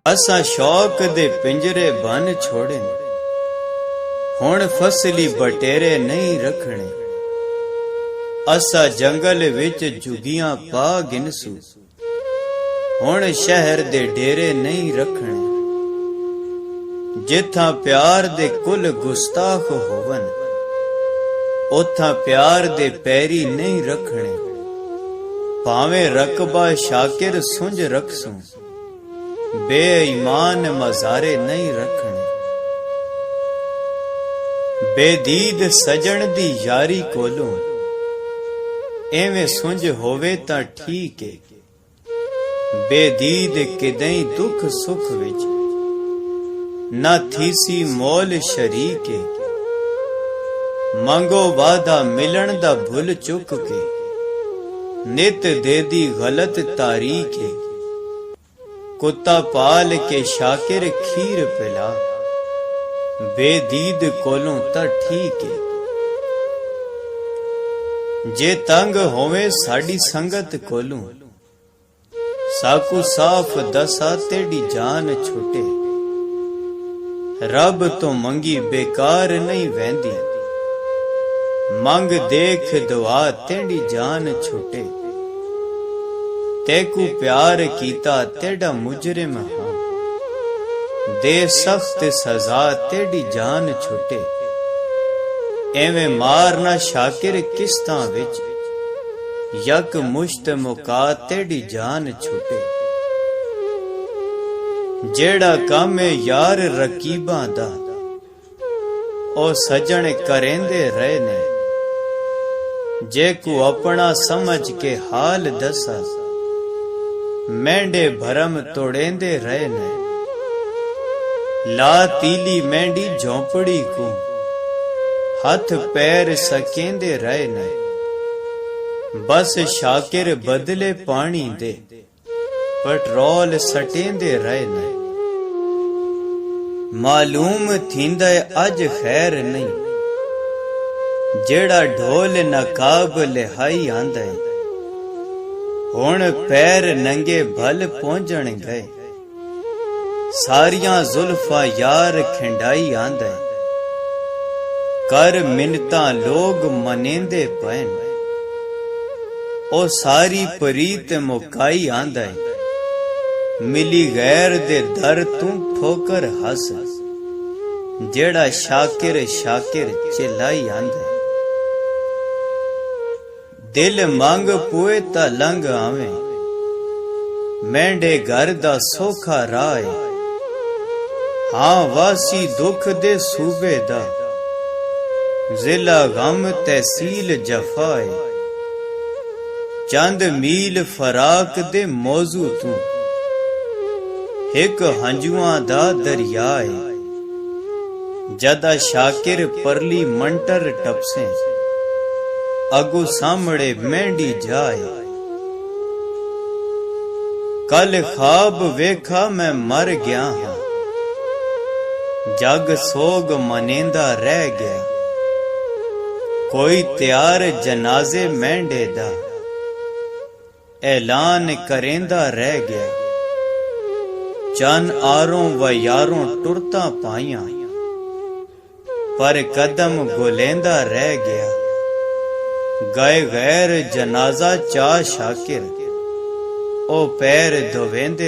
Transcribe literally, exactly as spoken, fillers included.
اساں شوق دے پنجرے بن چھوڑن، ہن فصلی بٹیرے نہیں رکھنے۔ اساں جنگل وچ جھگیاں پا گھنسوں، ہن شہر دے ڈیرے نہیں رکھنے۔ جتھاں پیار دے کل گستاخ ہوون، اتھاں پیار دے پیری نہیں رکھنے۔ بھانویں رقبہ شاکر سنج رکھسوں، بے ایمان مزارے نہیں رکھنے۔ بے دید سجݨ دی یاری کولوں، ایویں سنج ہووے تاں ٹھیک اے۔ بے دید کدئیں دکھ سکھ وچ، نہ تھیسی مول شریک اے۔ منگو وعدہ ملݨ دا بھل چک کے، نت دیدی غلط تاریخ اے۔ کتا پال کے شاکر کھیر پلا، بے دید کولوں تاں ٹھیک اے۔ جے تنگ ہوویں ساݙی سنگت کولوں، ساکوں صاف دسا تیݙی جان چھٹے۔ رب توں منگی بیکار نہیں ویندی، منگ دیکھ دعا تیݙی جان چھٹے۔ تیکوں پیار کیتا تیݙا مجرم ہاں، دے سخت سزا تیݙی جان چھٹے۔ ایویں مار نہ شاکر قسطاں وچ، یک مشت مکا تیݙی جان چھٹے۔ جیڑھا کم اے یار رقیباں دا، او سڄݨ کریندے رہے نے۔ جیکوں اپݨا سمجھ کے حال ݙسا، مینڈے بھرم توڑیندے رہے نے۔ لا تیلی مینڈی جھونپڑی کوں، ہتھ پیر سکیندے رہے نے۔ بس شاکر بدلے پاݨی دے، پٹرول سٹیندے رہے نے۔ معلوم تھیندا اے اڄ خیر نہیں، جیڑھا ڈھول نقاب لہائی آندا اے۔ ہݨ پیر ننگے بھل پونجݨ گئے، ساریاں زلفاں یار کھنڈائی آندا اے۔ کر منتاں لوگ منیندے پئن، او ساری پریت مکائی آندا اے۔ ملی غیر دے در توں ٹھوکر ہس، جیڑھا شاکر شاکر چلائی آندا اے۔ دل منگ پوئے تاں لنگھ آویں، مینڈے گھر دا سوکھا راہ اے۔ ہاں واسی دکھ دے صوبے دا، ضلع غم تحصیل جفا اے۔ چند میل فراق دے موضوع توں، ہک ہنجواں دا دریا اے۔ جدا شاکر پرلی منٹر ٹپسیں، اڳوں سامھڑے مہنڈی جا اے۔ کل خواب ویکھا میں مر ڳیا ہاں، جڳ سوڳ منیندا رہ ڳیا۔ کوئی تیار جنازے مہنڈے دا، اعلان کریندا رہ ڳیا۔ چن آروں و یاروں ٹرتاں پائیاں، پر قدم گولیندا رہ ڳیا۔ ڳئے غیر جنازہ چا شاکر، او پیر دھویندے